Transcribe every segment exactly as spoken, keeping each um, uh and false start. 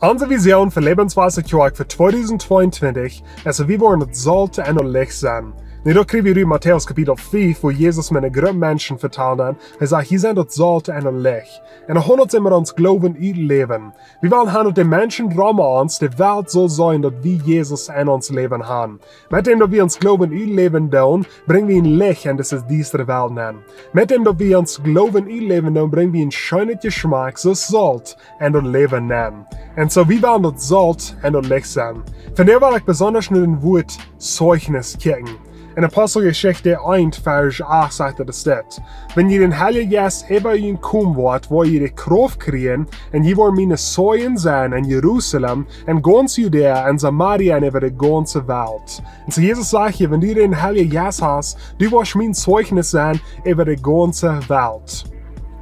Onse Vision fa Lebenswasser Kjoakj fa tweedusent tweeuntwintich es, daut wie woaren daut Solt un daut Licht sennen. Nu, daut kjrie wie ut Matäus Kapitel fief, wua Jesus met eene Grupp Menschen vetalen deed. Hee sajcht: "Jie sent daut Solt un daut Licht." Un doa haundelt et sikj om ons Gloowen utläwen. Wie wellen han, daut de Menschen rom ons, de Welt saul seenen, daut wie Jesus en ons Läwen han. Met däm daut wie ons Gloowen utläwen doonen, brinj wie een Licht en dise diestre Welt nenn. Met däm daut wie ons Gloowen utläwen doonen, brinj wie een scheenet Jeschmak, soo aus Solt, en daut Läwen nenn. Un soo, wie wellen daut Solt un daut Licht sennen. Vondoag well ekj besonda no daut Wuat Zeugnis kjikjen. En Aposteljeschicht eent, Varsch acht sajcht et dit: "Wan jie dän Heiljen Jeist äwa junt komen woat, woa jie de Krauft kjrieen, un jie woaren miene Zeijen sennen en Jerusalem, en gaunz Judäa, en Samaria, un äwa de gaunze Welt." Un soo Jesus sajcht hia: "Wan du dän Heiljen Jeist hast, du woascht mien Zeugnis sennen äwa de gaunze Welt."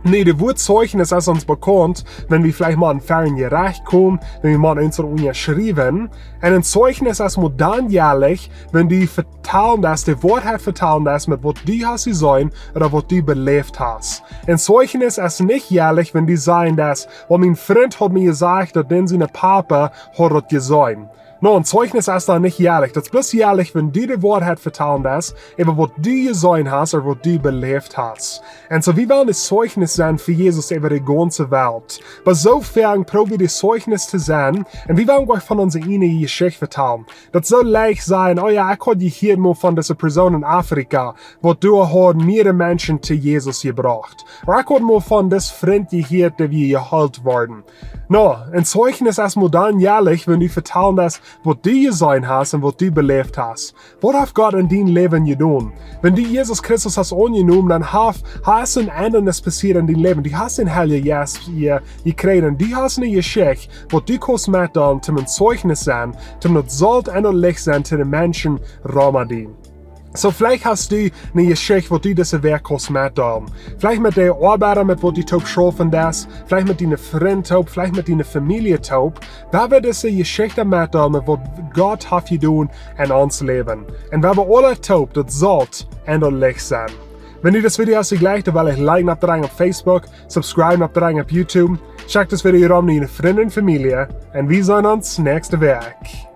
Nu, daut Wuat Zeugnis es ons bekaunt, wan wie veleicht mol en een Jerecht komen, wan wie mol eent sullen unjaschriewen. Un een Zeugnis es mau dan jäajlich, wan du vetalen deist, de Woarheit vetalen deist met waut du hast jeseenen ooda waut du beläft hast. Een Zeugnis es nich jäajlich, wan du sajen deist: "Well, mien Frint haft mie jesajcht, daut dän sien Papa haud daut jeseenen." Nu, een Zeugnis es dan nich jäajlich. Daut es bloos jäajlich, wan du de Woarheit vetalen deist äwa waut du jeseenen hast ooda waut du beläft hast. Un soo, wie wellen een Zeugnis sennen fa Jesus äwa de gaunze Welt. Oba soo foaken proow wie een Zeugnis to sennen, un wie wellen jlikj von onse ieejne Jeschicht vetalen. Daut es soo leicht sajen: "Oh jo, ekj haud jehieet mol von dise Persoon en Afrika, waut doa haud mearere Menschen to Jesus jebrocht. Ooda ekj haud mol von disen Frint jehieet, dee wia jeheelt worden." Nu, een Zeugnis es mau dan jäajlich, wan du vetalen deist waut du jeseenen hast un waut du beläft hast. Waut haft Gott en dien Läwen jedonen? Wan du Jesus Christus hast aunjenomen, dan haft, haft een Endrunk passieet en dien Läwen. Du hast dän Heiljen Jeist je-, jekjräajen. Du hast eene Jeschicht, waut du kaust metdeelen, om een Zeugnis sennen, om daut Solt un daut Licht sennen to de Menschen rom die. Soo, veleicht hast du eene Jeschicht, waut du dise Wäakj kaust metdeelen. Veleicht met de Oabeida, met waut du toop schaufen deist, veleicht met diene Frind toop, veleicht met diene Famielje toop. Wie wellen dise Jeschicht metdeelen, waut Gott haft jedonen en ons Läwen. Un wie wellen aule toop daut Solt un daut Licht sennen. Wan die dit Video jefelt, dan well ekj liken oppdrekjen opp Facebook, subscribe oppdrekjen opp YouTube. Check dit Video rom no diene Frind un Famielje. Un wie seenen ons näakjste Wäakj.